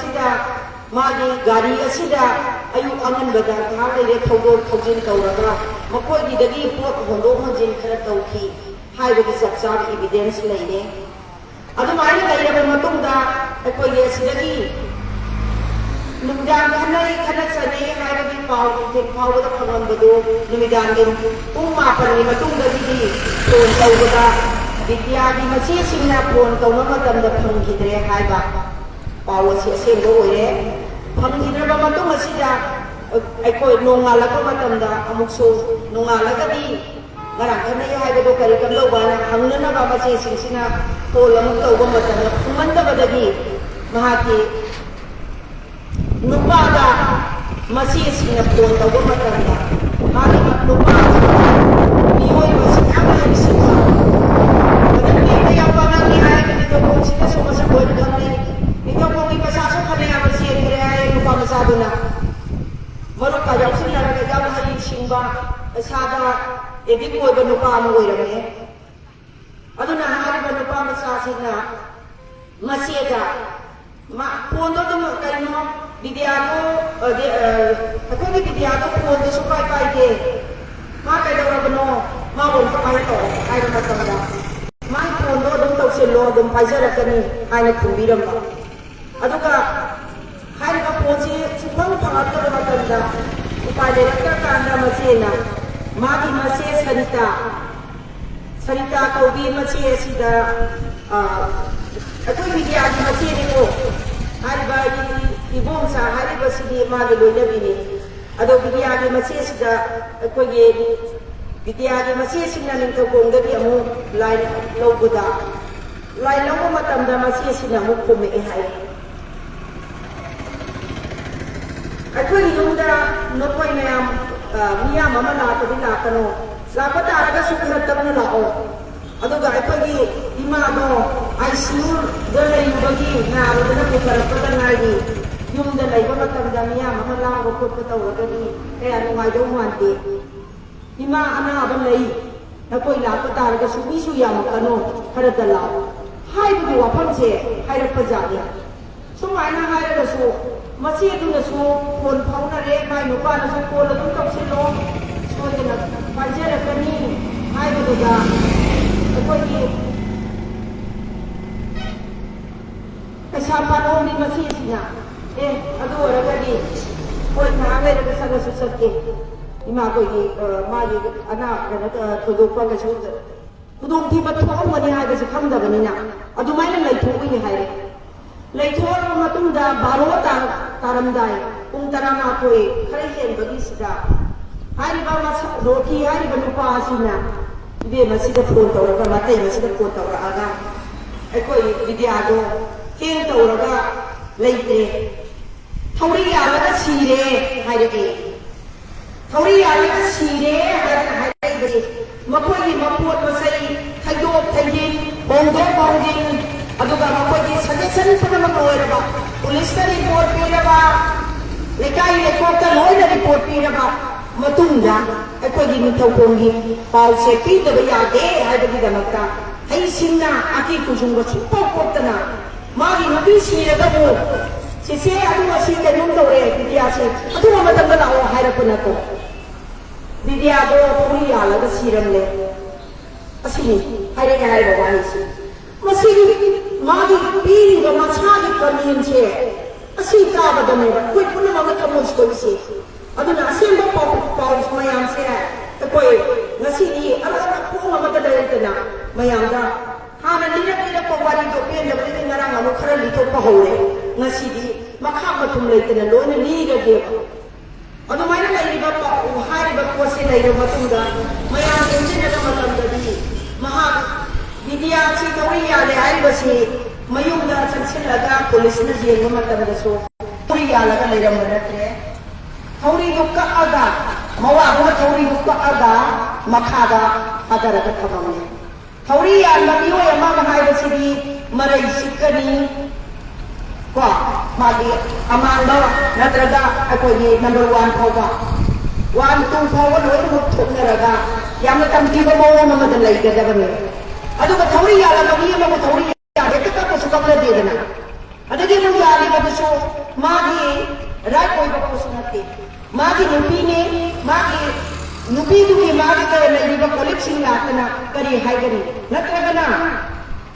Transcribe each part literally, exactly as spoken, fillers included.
ꯑꯁꯤꯗ ꯃꯥꯒꯤ ꯒꯥꯔꯤ ꯑꯁꯤꯗ ꯑꯌꯨꯛ ꯑꯉꯟꯕꯗ ꯉꯥꯏꯍꯥꯛ ꯂꯩꯔꯦ ꯊꯧꯗꯣꯛ ꯊꯧꯖꯤꯟ ꯇꯧꯔꯒ ꯃꯈꯣꯏꯒꯤꯗꯒꯤ ꯄꯣꯠ ꯍꯣꯟꯗꯣꯛ ꯍꯣꯟꯖꯤꯟ ꯈꯔ ꯇꯧꯈꯤ ꯍꯥꯏꯕꯒꯤ ꯆꯞ ꯆꯥꯕ ꯏꯕꯤꯗꯦꯟꯁ ꯂꯩꯔꯦ꯫ ꯑꯗꯨꯃꯥꯏꯅ ꯂꯩꯔꯕ ꯃꯇꯨꯡꯗ ꯑꯩꯈꯣꯏꯒꯤ ꯑꯁꯤꯗꯒꯤ ꯅꯨꯃꯤꯗꯥꯡ ꯈꯠꯅꯩ ꯈꯠꯅ ꯆꯩꯅꯩ ꯍꯥꯏꯕꯒꯤ ꯄꯥꯎ ꯅꯨꯡꯊꯤꯜ ꯐꯥꯎꯕꯗ ꯐꯪꯂꯝꯕꯗꯨ ꯅꯨꯃꯤꯗꯥꯡꯒꯤ ꯄꯨꯡ ꯃꯥꯄꯟꯒꯤ ꯃꯇꯨꯡꯗꯒꯤꯗꯤ ꯐꯣꯟ ꯇꯧꯕꯗ ꯕꯤꯗ꯭ꯌꯥꯒꯤ ꯃꯆꯦꯁꯤꯡꯅ ꯐꯣꯟ ꯇꯧꯕ ꯃꯇꯝꯗ ꯐꯪꯈꯤꯗ꯭ꯔꯦ ꯍꯥꯏꯕ ꯄꯥꯎ ꯑꯁꯤ ꯑꯁꯦꯡꯕ ꯑꯣꯏꯔꯦ꯫ ꯐꯪꯈꯤꯗ꯭ꯔꯕ ꯃꯇꯨꯡ ꯑꯁꯤꯗ ꯑꯩꯈꯣꯏ ꯅꯣꯡꯉꯥꯜꯂꯛꯄ ꯃꯇꯝꯗ ꯑꯃꯨꯛꯁꯨ ꯅꯣꯡꯉꯥꯜꯂꯒꯗꯤ ꯉꯔꯥꯡ ꯈꯠꯅꯩ ꯍꯥꯏꯕꯗꯣ ꯀꯔꯤ ꯀꯝꯗꯧꯕ ꯍꯥꯏꯅ ꯍꯪꯅꯅꯕ ꯃꯆꯦꯁꯤꯡꯁꯤꯅ ꯐꯣꯟ ꯑꯃꯨꯛ ꯇꯧꯕ ꯃꯇꯝꯗ ꯐꯪꯃꯟꯗꯕꯗꯒꯤ ꯃꯍꯥꯛꯀꯤ ꯅꯨꯄꯥꯗ ꯃꯆꯦꯁꯤꯡꯅ ꯐꯣꯟ ꯇꯧꯕ ꯃꯇꯝꯗ ꯃꯥꯒꯤ ꯅꯨꯄꯥꯁꯤꯅ ꯃꯤꯑꯣꯏꯕꯁꯤ ꯌꯥꯝꯅ ꯍꯩꯁꯤꯡꯕ, ꯃꯅꯤꯄꯨꯔꯤꯗ ꯌꯥꯝ ꯄꯥꯡꯉꯛꯏ ꯍꯥꯏꯔꯒꯗꯤ ꯅꯤꯡꯊꯧꯈꯣꯡꯁꯤꯗꯁꯨ ꯃꯁꯛ ꯂꯣꯏꯅ ꯈꯪꯅꯩ꯫ ꯅꯤꯡꯊꯧꯈꯣꯡꯒꯤ ꯃꯆꯥꯁꯨ ꯐꯅꯌꯥꯝ ꯆꯦꯟꯈ꯭ꯔꯦ ꯍꯥꯏ ꯅꯨꯄꯥ ꯃꯆꯥꯗꯨꯅ꯫ ꯃꯔꯨꯞꯀ ꯌꯥꯎꯁꯤꯟꯅꯔꯒ ꯌꯥꯝ ꯍꯩꯁꯤꯡꯕ, ꯏꯁꯥꯗ ꯑꯦꯗꯤꯛ ꯑꯣꯏꯕ ꯅꯨꯄꯥ ꯑꯃ ꯑꯣꯏꯔꯝꯃꯦ꯫ ꯑꯗꯨꯅ ꯍꯥꯏꯔꯤꯕ ꯅꯨꯄꯥ ꯃꯆꯥꯁꯤꯅ ꯃꯆꯦꯗ ꯃꯥ ꯐꯣꯟꯗꯣ ꯑꯗꯨꯝ ꯀꯩꯅꯣ ꯕꯤꯗ꯭ꯌꯥꯗꯣ, ꯑ, ꯗꯤ-, ꯑ, ꯑꯩꯈꯣꯏꯒꯤ ꯕꯤꯗ꯭ꯌꯥꯗꯣ ꯐꯣꯟꯗꯣ ꯁꯨꯡꯄꯥꯏ ꯄꯥꯏꯗꯦ, ꯃꯥ ꯀꯩꯗꯧꯔꯕꯅꯣ, ꯃꯥꯕꯨ ꯑꯃꯨꯛꯇ ꯄꯥꯏꯔꯛꯑꯣ ꯍꯥꯏꯕ ꯃꯇꯝꯗ ꯃꯥꯒꯤ ꯐꯣꯟꯗꯣ ꯑꯗꯨꯝ ꯇꯧꯁꯤꯜꯂꯣ, ꯑꯗꯨꯝ ꯄꯥꯏꯖꯔꯛꯀꯅꯤ ꯍꯥꯏꯅ ꯈꯨꯝꯕꯤꯔꯝꯕ꯫ ꯑꯗꯨꯒ ꯍꯥꯏꯔꯤꯕ ꯐꯣꯟꯁꯤ ꯁꯨꯡꯐꯪ ꯐꯪꯉꯛꯇꯕ ꯃꯇꯝꯗ ꯎꯄꯥꯏ ꯂꯩꯔꯛꯇ꯭ꯔꯀꯥꯟꯗ ꯃꯆꯦꯅ ꯃꯥꯒꯤ ꯃꯆꯦ ꯁꯔꯤꯇꯥ, ꯁꯔꯤꯇꯥ ꯀꯧꯕꯤ ꯃꯆꯦ ꯑꯁꯤꯗ, ꯑ, ꯑꯩꯈꯣꯏ ꯕꯤꯗ꯭ꯌꯥꯒꯤ ꯃꯆꯦꯅꯤꯀꯣ꯫ ꯍꯥꯏꯔꯤꯕ ꯏ-, ꯏꯕꯣꯝꯆꯥ ꯍꯥꯏꯔꯤꯕꯁꯤꯗꯤ ꯃꯥꯒꯤ ꯂꯣꯏꯅꯕꯤꯅꯤ꯫ ꯑꯗꯣ ꯕꯤꯗ꯭ꯌꯥꯒꯤ ꯃꯆꯦꯁꯤꯗ ꯑꯩꯈꯣꯏꯒꯤ ꯕꯤꯗ꯭ꯌꯥꯒꯤ ꯃꯆꯦꯁꯤꯡꯅ ꯅꯤꯡꯊꯧꯈꯣꯡꯗꯒꯤ ꯑꯃꯨꯛ ꯂꯥꯏ ꯂꯧꯕꯗ, ꯂꯥꯏ ꯂꯧꯕ ꯃꯇꯝꯗ ꯃꯆꯦꯁꯤꯅ ꯑꯃꯨꯛ ꯈꯨꯝꯃꯛꯑꯦ ꯍꯥꯏ, "ꯑꯩꯈꯣꯏꯒꯤ ꯌꯨꯝꯗ ꯅꯈꯣꯏ ꯃꯌꯥꯝ, ꯑ, ꯃꯤꯌꯥꯝ ꯑꯃ ꯂꯥꯛꯄꯗꯤ ꯂꯥꯛꯀꯅꯨ, ꯂꯥꯛꯄ ꯇꯥꯔꯒꯁꯨ ꯈꯔ ꯇꯞꯅ ꯂꯥꯛꯑꯣ꯫ ꯑꯗꯨꯒ ꯑꯩꯈꯣꯏꯒꯤ ꯏꯃꯥꯗꯣ ꯑꯥꯏ ꯁꯤ ꯌꯨꯗ ꯂꯩꯔꯨꯕꯒꯤ ꯅꯥꯕꯗꯨꯅ ꯄꯨꯊꯔꯛꯄꯗ ꯉꯥꯏꯔꯤ꯫ ꯌꯨꯝꯗ ꯂꯩꯕ ꯃꯇꯝꯗ ꯃꯤꯌꯥꯝ ꯑꯃ ꯂꯥꯡꯕ ꯈꯣꯠꯄ ꯇꯧꯔꯒꯗꯤ ꯀꯌꯥ ꯅꯨꯡꯉꯥꯏꯗꯧ ꯃꯥꯟꯗꯦ꯫ ꯏꯃꯥ ꯑꯅꯥꯕ ꯂꯩ, ꯅꯈꯣꯏ ꯂꯥꯛꯄ ꯇꯥꯔꯒꯁꯨ ꯃꯤꯁꯨ ꯌꯥꯝꯃꯛꯀꯅꯨ, ꯈꯔꯗ ꯂꯥꯛꯑꯣ" ꯍꯥꯏꯕꯒꯤ ꯋꯥꯐꯝꯁꯦ ꯍꯥꯏꯔꯛꯄ ꯖꯥꯠꯅꯤ꯫ ꯁꯨꯃꯥꯏꯅ ꯍꯥꯏꯔꯒ ꯁꯨ, ꯃꯆꯦꯗꯨꯅꯁꯨ ꯐꯣꯟ ꯐꯥꯎꯅꯔꯦ, ꯃꯥꯏ ꯅꯨꯄꯥꯅꯁꯨ ꯀꯣꯜ ꯑꯗꯨꯝ ꯇꯧꯁꯤꯜꯂꯣ, ꯁꯣꯏꯗꯅ ꯄꯥꯏꯖꯔꯛꯀꯅꯤ ꯍꯥꯏꯕꯗꯨꯗ ꯑꯩꯈꯣꯏꯒꯤ ꯀꯩꯁꯥꯝꯄꯥꯠꯂꯣꯝꯒꯤ ꯃꯆꯦꯁꯤꯅ, "ꯑꯦ, ꯑꯗꯨ ꯑꯣꯏꯔꯒꯗꯤ ꯍꯣꯏ, ꯉꯥꯏꯍꯥꯛ ꯂꯩꯔꯒ ꯆꯠꯂꯁꯨ ꯆꯠꯀꯦ, ꯏꯃꯥ ꯑꯩꯈꯣꯏꯒꯤ, ꯑ, ꯃꯥꯒꯤ ꯑꯅꯥ ꯀꯩꯅꯣ ꯇ-, ꯊꯣꯏꯗꯣꯛꯄ ꯀꯩꯁꯨ ꯈꯨꯗꯣꯡꯊꯤꯕ ꯊꯣꯛꯑꯝꯒꯅꯤ ꯍꯥꯏꯕꯁꯤ ꯈꯪꯗꯕꯅꯤꯅ ꯑꯗꯨꯃꯥꯏꯅ ꯂꯩꯊꯣꯛꯎꯏ" ꯍꯥꯏꯔꯦ꯫ ꯂꯩꯊꯣꯛꯑꯕ ꯃꯇꯨꯡꯗ ꯕꯥꯔꯣ ꯇꯥ-, ꯇꯥꯔꯝꯗꯥꯏ, ꯄꯨꯡ ꯇꯔꯥꯃꯥꯊꯣꯏ ꯈꯔ ꯍꯦꯟꯕꯒꯤꯁꯤꯗ ꯍꯥꯏꯔꯤꯕ ꯃꯁ-, ꯔꯣꯀꯤ ꯍꯥꯏꯔꯤꯕ ꯅꯨꯄꯥ ꯑꯁꯤꯅ ꯏꯕꯦꯝ ꯑꯁꯤꯗ ꯐꯣꯟ ꯇꯧꯔꯒ, ꯃꯇꯩ ꯑꯁꯤꯗ ꯐꯣꯟ ꯇꯧꯔꯛꯑꯒ, "ꯑꯩꯈꯣꯏ ꯕꯤꯗ꯭ꯌꯥꯗꯣ ꯍꯦꯡ ꯇꯧꯔꯒ ꯂꯩꯇ꯭ꯔꯦ, ꯊꯧꯔꯤ ꯌꯥꯜꯂꯒ ꯁꯤꯔꯦ" ꯍꯥꯏꯔꯛꯑꯦ꯫ "ꯊꯧꯔꯤ ꯌꯥꯜꯂꯒ ꯁꯤꯔꯦ" ꯍꯥꯏꯗꯅ ꯍꯥꯏꯔꯛꯏꯕꯁꯦ, ꯃꯈꯣꯏꯒꯤ ꯃꯄꯣꯠ ꯃꯆꯩ ꯊꯩꯗꯣꯛ ꯊꯩꯖꯤꯟ, ꯍꯣꯡꯗꯣꯛ ꯍꯣꯡꯖꯤꯟ, ꯑꯗꯨꯒ ꯃꯈꯣꯏꯒꯤ ꯁꯖꯦꯁꯟ ꯄꯨꯝꯅꯃꯛ ꯂꯣꯏꯔꯕ, ꯄꯨꯂꯤꯁꯇ ꯔꯤꯄꯣꯔꯠ ꯄꯤꯔꯕ, ꯂꯩꯀꯥꯏ ꯂꯩꯀꯣꯛꯇ ꯂꯣꯏꯅ ꯔꯤꯄꯣꯔꯠ ꯄꯤꯔꯕ ꯃꯇꯨꯡꯗ, ꯑꯩꯈꯣꯏꯒꯤ ꯅꯤꯡꯊꯧꯈꯣꯡꯒꯤ ꯄꯥꯎꯁꯦ ꯄꯤꯗꯕ ꯌꯥꯗꯦ ꯍꯥꯏꯕꯒꯤꯗꯃꯛꯇ, ꯍꯩꯁꯤꯡꯅ ꯑꯀꯤ ꯈꯨꯁꯨꯡꯒ ꯁꯨꯡꯄꯣꯛ ꯄꯣꯛꯇꯅ, ꯃꯥꯒꯤ ꯅꯨꯄꯤ ꯁꯤꯔꯒꯕꯨ, "ꯆꯤꯆꯦ, ꯑꯗꯨ ꯉꯁꯤ ꯀꯩꯅꯣꯝ ꯇꯧꯔꯦ, ꯕꯤꯗ꯭ꯌꯥꯁꯦ ꯑꯊꯨꯕ ꯃꯇꯝꯗ ꯂꯥꯛꯑꯣ" ꯍꯥꯏꯔꯛꯄ ꯅꯠꯇ꯭ꯔꯣ? ꯕꯤꯗ꯭ꯌꯥꯗꯣ ꯊꯧꯔꯤ ꯌꯥꯜꯂꯒ ꯁꯤꯔꯝꯂꯦ꯫ ꯑꯁꯤꯅꯤ ꯍꯥꯏꯔꯛꯑꯦ ꯍꯥꯏꯔꯤꯕ ꯋꯥꯍꯩꯁꯤ꯫ ꯃꯁꯤꯒꯤ ꯃꯥꯒꯤ ꯄꯤꯔꯤꯕ ꯃꯁꯥꯒꯤ ꯀꯃꯦꯟꯁꯦ, ꯑꯁꯤ ꯇꯥꯕꯗꯅꯦꯕ ꯑꯩꯈꯣꯏ ꯄꯨꯝꯅꯃꯛꯅ ꯊꯃꯣꯏ ꯁꯣꯛꯏꯁꯦ꯫ ꯑꯗꯨꯅ ꯑꯁꯦꯡꯕ ꯄꯥꯎ, ꯄꯥꯎ ꯃꯌꯥꯝꯁꯦ ꯑꯩꯈꯣꯏ ꯉꯁꯤꯗꯤ ꯑꯔꯥꯞꯄ ꯈꯣꯡ ꯑꯃꯗ ꯂꯩꯔꯛꯇꯅ ꯃꯌꯥꯝꯗ ꯍꯥꯟꯅ ꯂꯤꯔꯛ ꯂꯤꯔꯛꯄ ꯋꯥꯔꯤꯗꯣ ꯄꯦꯟꯗꯕꯗꯒꯤ ꯉꯔꯥꯡ ꯑꯃꯨꯛ ꯈꯔ ꯂꯤꯊꯣꯛꯄ ꯍꯧꯔꯦ꯫ ꯉꯁꯤꯗꯤ ꯃꯈꯥ ꯃꯊꯨꯝ ꯂꯩꯇꯅ ꯂꯣꯏꯅ ꯂꯤꯔꯒꯦꯕ꯫ ꯑꯗꯨꯃꯥꯏꯅ ꯂꯩꯔꯤꯕ ꯄꯥꯎ, ꯍꯥꯏꯔꯤꯕ ꯄꯣꯠꯁꯤ ꯂꯩꯔꯕ ꯃꯇꯨꯡꯗ, ꯃꯌꯥꯝ ꯄꯨꯟꯁꯤꯟꯅꯕ ꯃꯇꯝꯗꯗꯤ ꯃꯍꯥꯛ ꯕꯤꯗ꯭ꯌꯥꯁꯤ ꯊꯧꯔꯤ ꯌꯥꯜꯂꯦ ꯍꯥꯏꯔꯤꯕꯁꯤ ꯃꯌꯨꯝꯗ ꯆꯪꯁꯤꯜꯂꯒ ꯄꯨꯂꯤꯁꯅ ꯌꯦꯡꯕ ꯃꯇꯝꯗꯁꯨ ꯊꯧꯔꯤ ꯌꯥꯜꯂꯒ ꯂꯩꯔꯝꯕ ꯅꯠꯇ꯭ꯔꯦ꯫ ꯊꯧꯔꯤꯗꯨ ꯀꯛꯑꯒ, ꯃꯋꯥꯗꯨꯅ ꯊꯧꯔꯤꯗꯨ ꯀꯛꯑꯒ ꯃꯈꯥꯗ ꯊꯥꯗꯔꯒ ꯊꯝꯃꯝꯃꯦ꯫ ꯊꯧꯔꯤ ꯌꯥꯟꯕ ꯃꯤꯑꯣꯏ ꯑꯃ ꯍꯥꯏꯕꯁꯤꯗꯤ ꯃꯔꯩ ꯆꯤꯠꯀꯅꯤ, ꯀꯣ, ꯃꯥꯒꯤ ꯑꯃꯥꯡꯕ ꯅꯠꯇ꯭ꯔꯒ ꯑꯩꯈꯣꯏꯒꯤ ꯅꯝꯕꯔ ꯋꯥꯟ ꯐꯥꯎꯕ, ꯋꯥꯟ ꯇꯨ ꯐꯥꯎꯕ ꯂꯣꯏꯅꯃꯛ ꯊꯣꯛꯅꯔꯒ ꯌꯥꯝꯅ ꯇꯝꯊꯤꯕ ꯃꯑꯣꯡ ꯑꯃꯗ ꯂꯩꯒꯗꯕꯅꯤ꯫ ꯑꯗꯨꯒ ꯊꯧꯔꯤ ꯌꯥꯜꯂꯕ ꯃꯤ ꯑꯃꯕꯨ ꯊꯧꯔꯤ ꯌꯥꯜꯂꯦ ꯍꯦꯛꯇ ꯀꯛꯄꯁꯨ ꯀꯛꯅꯗꯦꯗꯅ꯫ ꯑꯗꯒꯤ ꯑꯃꯨꯛ ꯌꯥꯜꯂꯤꯕꯗꯨꯁꯨ ꯃꯥꯒꯤ ꯔꯥꯏꯠ ꯑꯣꯏꯕ ꯄꯣꯠꯁꯨ ꯅꯠꯇꯦ꯫ ꯃꯥꯒꯤ ꯅꯨꯄꯤꯅꯤ, ꯃꯥꯒꯤ ꯅꯨꯄꯤꯗꯨꯒꯤ ꯃꯥꯒꯤ ꯀꯔꯤ ꯂꯩꯔꯤꯕ ꯀꯣꯂꯤꯛꯁꯤꯡ ꯂꯥꯛꯇꯅ ꯀꯔꯤ ꯍꯥꯏꯒꯅꯤ? ꯅꯠꯇ꯭ꯔꯒꯅ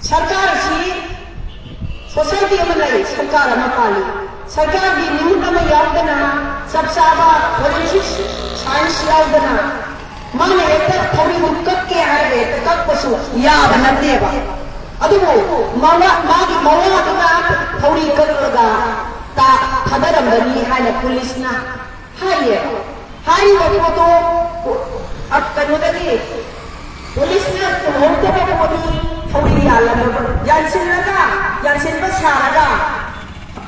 ꯁꯔꯀꯥꯔ ꯑꯁꯤ ꯁꯣꯁꯥꯏꯇꯤ ꯑꯃ ꯂꯩ, ꯁꯔꯀꯥꯔ ꯑꯃ ꯄꯥꯜꯂꯤ, ꯁꯔꯀꯥꯔꯒꯤ ꯃꯤꯍꯨꯠ ꯑꯃ ꯌꯥꯎꯗꯅ, ꯆꯞ ꯆꯥꯕ ꯐꯣꯔꯦꯟꯁꯤꯛ ꯁꯥꯏꯟꯁ ꯌꯥꯎꯗꯅ ꯃꯥꯅ ꯍꯦꯛꯇ ꯊꯧꯔꯤꯗꯨ ꯀꯛꯀꯦ ꯍꯥꯏꯔꯒ ꯍꯦꯛꯇ ꯀꯛꯄꯁꯨ ꯌꯥꯕ ꯅꯠꯇꯦꯕ꯫ ꯑꯗꯨꯕꯨ ꯃꯋꯥ-, ꯃꯥꯒꯤ ꯃꯋꯥꯗꯨꯅ ꯊꯧꯔꯤ ꯀꯛꯂꯒ ꯇꯥ-, ꯊꯥꯗꯔꯝꯕꯅꯤ ꯍꯥꯏꯅ ꯄꯨꯂꯤꯁꯅ ꯍꯥꯏꯌꯦ꯫ ꯍꯥꯏꯔꯤꯕ ꯄꯣꯠꯇꯣ, ꯑ, ꯀꯩꯅꯣꯗꯒꯤ ꯄꯨꯂꯤꯁꯅ ꯎꯍꯧꯗꯕ ꯄꯣꯠꯅꯤ, ꯊꯧꯔꯤ ꯌꯥꯜꯂꯝꯕ-, ꯌꯥꯟꯁꯤꯜꯂꯒ, ꯌꯥꯟꯁꯤꯟꯕ ꯁꯥꯔꯒ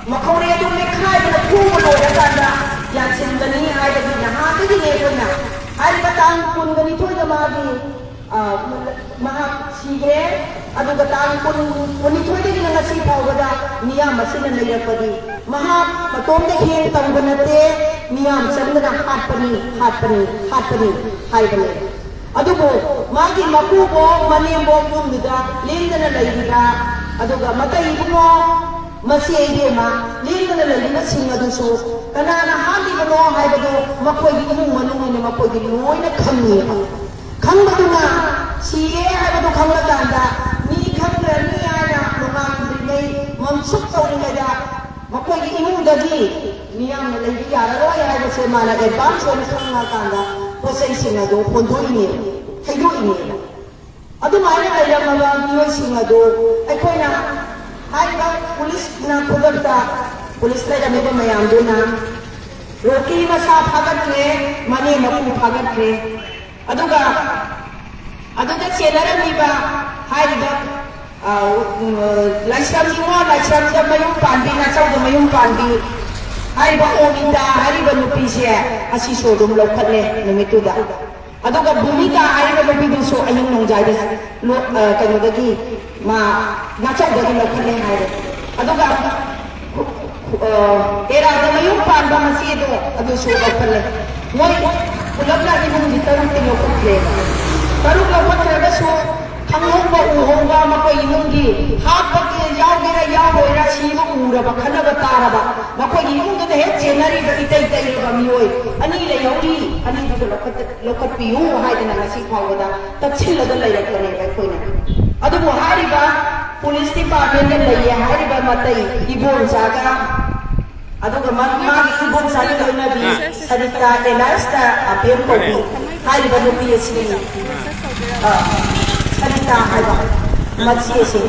ꯃꯈꯧꯔꯤ ꯑꯗꯨ ꯃꯦꯠꯈꯥꯏꯗꯅ ꯐꯨꯕ ꯂꯣꯏꯔꯀꯥꯟꯗ ꯌꯥꯟꯁꯤꯟꯕꯅꯤ ꯍꯥꯏꯕꯒꯤ ꯅꯍꯥꯟꯗꯒꯤꯅꯦ ꯑꯩꯈꯣꯏꯅ ꯍꯥꯏꯔꯤꯕ ꯇꯥꯡ ꯀꯨꯟꯒ ꯅꯤꯊꯣꯏꯗ ꯃꯥꯒꯤ, ꯑ, ꯃꯍꯥꯛ ꯁꯤꯈ꯭ꯔꯦ꯫ ꯑꯗꯨꯒ ꯇꯥꯡ ꯀꯨꯟ, ꯀꯨꯟꯅꯤꯊꯣꯏꯗꯒꯤꯅ ꯉꯁꯤ ꯐꯥꯎꯕꯗ ꯃꯤꯌꯥꯝ ꯑꯁꯤꯅ ꯂꯩꯔꯛꯄꯗꯤ ꯃꯍꯥꯛ ꯃꯇꯣꯝꯇ ꯍꯦꯛ ꯇꯧꯕ ꯅꯠꯇꯦ, ꯃꯤꯌꯥꯝ ꯆꯪꯗꯅ ꯍꯥꯠꯄꯅꯤ, ꯍꯥꯠꯄꯅꯤ, ꯍꯥꯠꯄꯅꯤ ꯍꯥꯏꯕꯅꯦ꯫ ꯑꯗꯨꯕꯨ ꯃꯥꯒꯤ ꯃꯀꯨꯕꯣꯛ, ꯃꯅꯦꯝꯕꯣꯛ ꯌꯨꯝꯗꯨꯗ ꯂꯦꯡꯗꯅ ꯂꯩꯔꯤꯕ, ꯑꯗꯨꯒ ꯃꯇꯩ ꯏꯕꯨꯡꯉꯣ, ꯃꯆꯦ ꯏꯕꯦꯝꯃ, ꯂꯦꯡꯗꯅ ꯂꯩꯔꯤꯕꯁꯤꯡ ꯑꯗꯨꯁꯨ ꯀꯅꯥꯅ ꯍꯥꯠꯂꯤꯕꯅꯣ ꯍꯥꯏꯕꯗꯨ ꯃꯈꯣꯏꯒꯤ ꯏꯃꯨꯡ ꯃꯅꯨꯡꯅ ꯃꯈꯣꯏꯒꯤ ꯂꯣꯏꯅ ꯈꯪꯉꯦꯕ꯫ ꯈꯪꯕꯗꯨꯅ ꯁꯤꯔꯦ ꯍꯥꯏꯕꯗꯨ ꯈꯪꯂꯀꯥꯟꯗ ꯃꯤ ꯈꯪꯗ꯭ꯔꯅꯤ ꯍꯥꯏꯅ ꯅꯣꯡꯉꯥꯟꯗ꯭ꯔꯤꯉꯩ, ꯃꯝꯁꯨꯛ ꯇꯧꯔꯤꯉꯩꯗ ꯃꯈꯣꯏꯒꯤ ꯏꯃꯨꯡꯗꯒꯤ ꯃꯤꯌꯥꯝꯅ ꯂꯩꯕ ꯌꯥꯔꯔꯣꯏ ꯍꯥꯏꯕꯁꯦ ꯃꯥꯅ ꯑꯦꯗꯚꯥꯟꯁ ꯑꯣꯏꯅ ꯈꯪꯉꯀꯥꯟꯗ ꯄꯣꯠ ꯆꯩꯁꯤꯡ ꯑꯗꯨ ꯍꯣꯟꯗꯣꯛꯏꯅꯦ, ꯊꯩꯗꯣꯛꯏꯅꯦ꯫ ꯑꯗꯨꯃꯥꯏꯅ ꯂꯩꯔꯝꯃꯕ ꯃꯤꯑꯣꯏꯁꯤꯡ ꯑꯗꯨ ꯑꯩꯈꯣꯏꯅ ꯍꯥꯏꯔꯤꯕ ꯄꯨꯂꯤꯁꯅ ꯈꯨꯗꯛꯇ, ꯄꯨꯂꯤꯁ ꯂꯩꯔꯝꯃꯤꯕ ꯃꯌꯥꯝꯗꯨꯅ ꯔꯣꯀꯤ ꯃꯁꯥ ꯐꯥꯒꯠꯈ꯭ꯔꯦ, ꯃꯅꯦ ꯃꯀꯨ ꯐꯥꯒꯠꯈ꯭ꯔꯦ꯫ ꯑꯗꯨꯒ ꯑꯗꯨꯗ ꯆꯦꯟꯅꯔꯝꯃꯤꯕ ꯍꯥꯏꯔꯤꯕ, ꯑ, ꯎꯝ, ꯂꯥꯏꯁ꯭ꯔꯝ ꯅꯤꯉꯣꯜ, ꯂꯥꯏꯁ꯭ꯔꯝꯗ ꯃꯌꯨꯝ ꯄꯥꯟꯕꯤ, ꯅꯥꯆꯧꯗ ꯃꯌꯨꯝ ꯄꯥꯟꯕꯤ ꯍꯥꯏꯔꯤꯕ ꯑꯣꯃꯤꯇꯥ ꯍꯥꯏꯔꯤꯕ ꯅꯨꯄꯤꯁꯦ ꯑꯁꯤꯁꯨ ꯑꯗꯨꯝ ꯂꯧꯈꯠꯂꯦ ꯅꯨꯃꯤꯠꯇꯨꯗ꯫ ꯑꯗꯨꯒ ꯚꯨꯃꯤꯀꯥ ꯍꯥꯏꯔꯤꯕ ꯅꯨꯄꯤꯗꯨꯁꯨ ꯑꯌꯨꯛ ꯅꯣꯡꯖꯥꯏꯗ ꯂꯣ-, ꯑ, ꯀꯩꯅꯣꯗꯒꯤ ꯃꯥ ꯅꯥꯆꯧꯗꯒꯤ ꯂꯧꯈꯠꯂꯦ ꯍꯥꯏꯔꯦ꯫ ꯑꯗꯨꯒ, ꯑ, ꯇꯦꯔꯥꯗ ꯃꯌꯨꯝ ꯄꯥꯟꯕ ꯃꯆꯦꯗꯣ ꯑꯗꯨꯁꯨ ꯂꯧꯈꯠꯂꯦ꯫ ꯃꯣꯏ ꯄꯨꯂꯞꯅ ꯏꯃꯨꯡꯒꯤ ꯇꯔꯨꯛꯇꯤ ꯂꯧꯈꯠꯈ꯭ꯔꯦ꯫ ꯇꯔꯨꯛ ꯂꯧꯈꯠꯈ꯭ꯔꯒꯁꯨ ꯎꯍꯣꯡꯕ ꯎꯍꯣꯡꯕ ꯃꯈꯣꯏ ꯏꯃꯨꯡꯒꯤ ꯍꯥꯠꯄ ꯌꯥꯎꯒꯦꯔꯥ ꯌꯥꯎꯔꯣꯏꯔꯥ ꯁꯤꯕ ꯎꯔꯕ ꯈꯠꯅꯕ ꯇꯥꯔꯕ ꯃꯈꯣꯏꯒꯤ ꯏꯃꯨꯡꯗꯨꯗ ꯍꯦꯛ ꯆꯦꯟꯅꯔꯤꯕ ꯏꯇꯩ ꯇꯩꯔꯕ ꯃꯤꯑꯣꯏ ꯑꯅꯤ ꯂꯩꯍꯧꯔꯤ, ꯑꯅꯤꯗꯨꯁꯨ ꯂꯧꯈꯠ-, ꯂꯧꯈꯠꯄꯤꯌꯨ ꯍꯥꯏꯗꯅ ꯉꯁꯤ ꯐꯥꯎꯕꯗ ꯇꯛꯁꯤꯜꯂꯒ ꯂꯩꯔꯛꯄꯅꯦꯕ ꯑꯩꯈꯣꯏꯅ꯫ ꯑꯗꯨꯕꯨ ꯍꯥꯏꯔꯤꯕ ꯄꯨꯂꯤꯁ ꯗꯤꯄꯥꯔꯠꯃꯦꯟꯗ ꯂꯩꯌꯦ ꯍꯥꯏꯔꯤꯕ ꯃꯇꯩ ꯏꯕꯣꯝꯆꯥꯒ ꯑꯗꯨꯒ ꯃꯥ-, ꯃꯥꯒꯤ ꯏꯕꯣꯝꯆꯥꯒꯤ ꯂꯣꯏꯅꯕꯤ ꯁꯔꯤꯇꯥ ꯑꯦꯂꯥꯏꯁꯇ ꯑꯕꯦꯝ ꯀꯧꯕꯤ ꯍꯥꯏꯔꯤꯕ ꯅꯨꯄꯤ ꯑꯁꯤ, ꯑ, ꯁꯔꯤꯇꯥ ꯍꯥꯏꯕ ꯃꯆꯦ ꯑꯁꯤ,